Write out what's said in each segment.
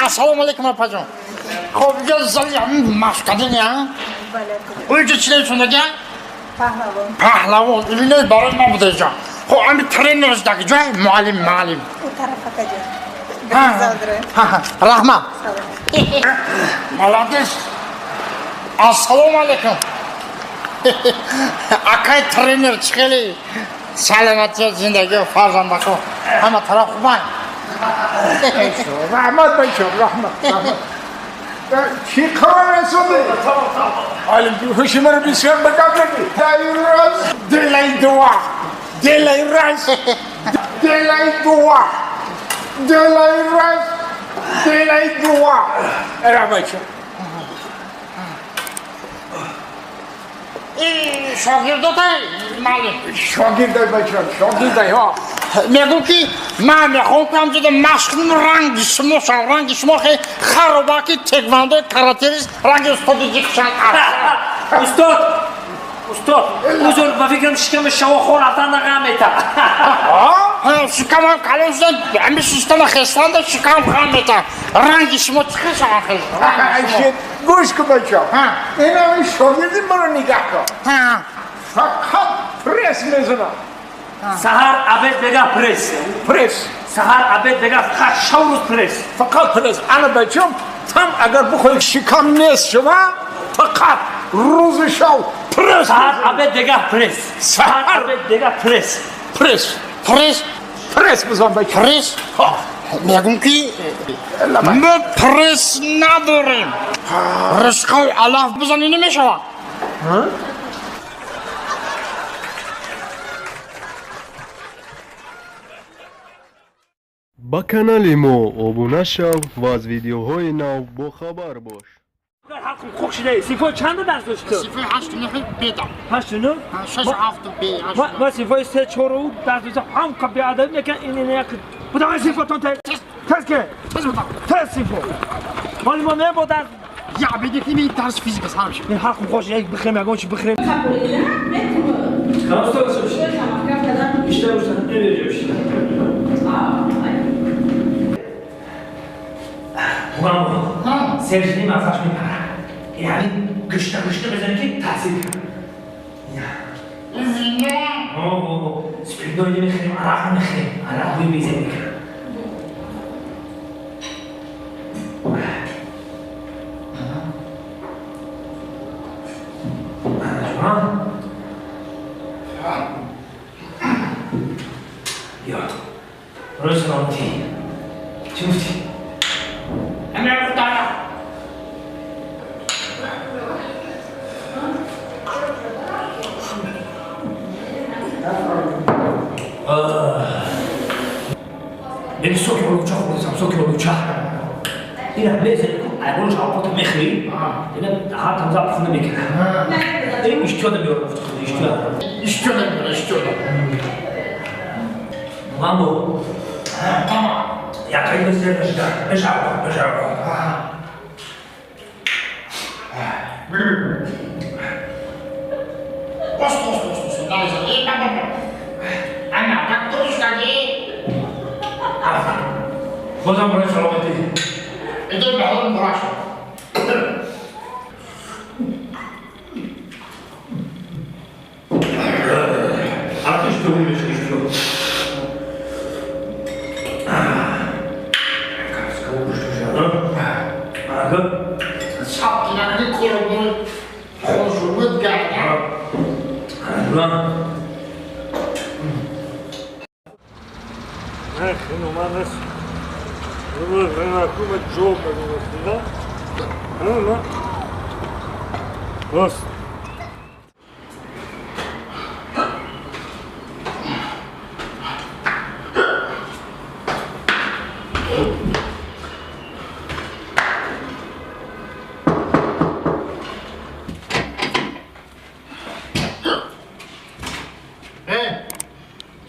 Ассалому алайкум, апаҷон. Хоб, иҷо зали машқадин, я? Бале. Уҷо чӣ шунага? Паҳлавон. Паҳлавон. Илинои барои ман буда иҷо. Хоб, ами тренерш даги ҷой, муаллим, муаллим. У тараф акаҷон. Раҳмат. Молодец. Ассалому алайкум. Акай тренер, чӣ хеле саломатӣ, зиндагӣ, фарзандако ҳама тараф хубанд? Раҳмат, бачам, раҳмат, раҳмат. Чӣ хабар расонди? Ҳуши маро бисёр ба гап задӣ. Раз, делай два, делай раз, делай два, делай раз, делай два. Ра, бачам. Шогирдотай, маълум? Шогирдай, бачам, шогирдай, ҳо. Мегӯм, ки ман мехоҳам, ки ҳамҷода машқ кунам, ранги шумо шав, ранги шумо хе харобаки теквандои каратерист, ранги устоди ҷиқшан. Устод, устод, узр, ба фикрам, шиками шавохор рафтан ғам мета. Шикамам калон шуда, ҳами шиштана хестанда шикам ғам мета. Ранги шумо чӣ хел шаван хел? Гӯш кун, бачам, инами шогирди маро нигаҳ кун, фақат пресс мезанам. Саҳар, обед, бега пресс. Пресс. Саҳар, обед, бега, фақат шав рӯз пресс. Фақат пресс. Ана, бачам, там агар бихоҳӣ шикам нест шава, фақат рӯзи шав пресс. Саҳар, обед, бега пресс. Саҳар, обед, бега пресс. Пресс. Пресс. Пресс бизан, бачам. Пресс. Мегӯм, ки мо пресс надорем, ришқаи алаф бизанӣ намешавад. Ба канали мо обуна шав ва аз видеоҳои нав бохабар бош. Ҳуқуқ шидаи синфои чанда дарс дошти ту? Синфои ҳашту нӯҳи бедам. Ҳашту нӯҳ? Шашу ҳафту бе. Ма синфои се чору дарс доштам, ҳам ка беадабӣ мекард. Ин ин як будамай синфотон тез ке тез синфо моли мо мебо дарс. Я беди ки дарс физика сар шуд. Ин ҳақ хош як бихрем, ягон чи бихрем. Ишта ушта не. Сержини мазаш мепара, яъне гушта гушта мезанӣ, ки таъсир кунад. Спиртной намехӯрем, арақ намехӯрем, арақ бӯи безеб мекунад. Ё, рӯи саломатӣ. Чӣ гуфтӣ? Беги, соки олуча хӯрдасам, соки олуча. Ина мезани ку, айвонш авқота мехӯрӣ, ина ҳар тамза пухна мекунад. Ин иштиҳо намеёрам, гуфти худ, иштиҳо. Иштиҳо намеёрам, иштиҳо. Мамбо. Якай гузер нашда. Бешав, бешав. Ост, ост, ост, ост. Дай за. Е, ба, ба, ба. Ана, так туришкаги. Бозам барои саломатӣ. Иди ба ҳол мураш. Алака иштиҳо мешка, иштиҳо. Ага. Сабти накни корбун хоншубуд гарда. Не, хину ман нест. Ҷо мегӯям. На. Рост.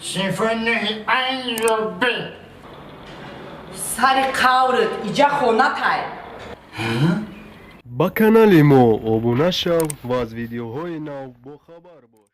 Синфои нӯҳи айн ё б? Сари қаврит, иҷа хонатай. Ба канали мо обуна шав ва аз видеоҳои нав бохабар бош.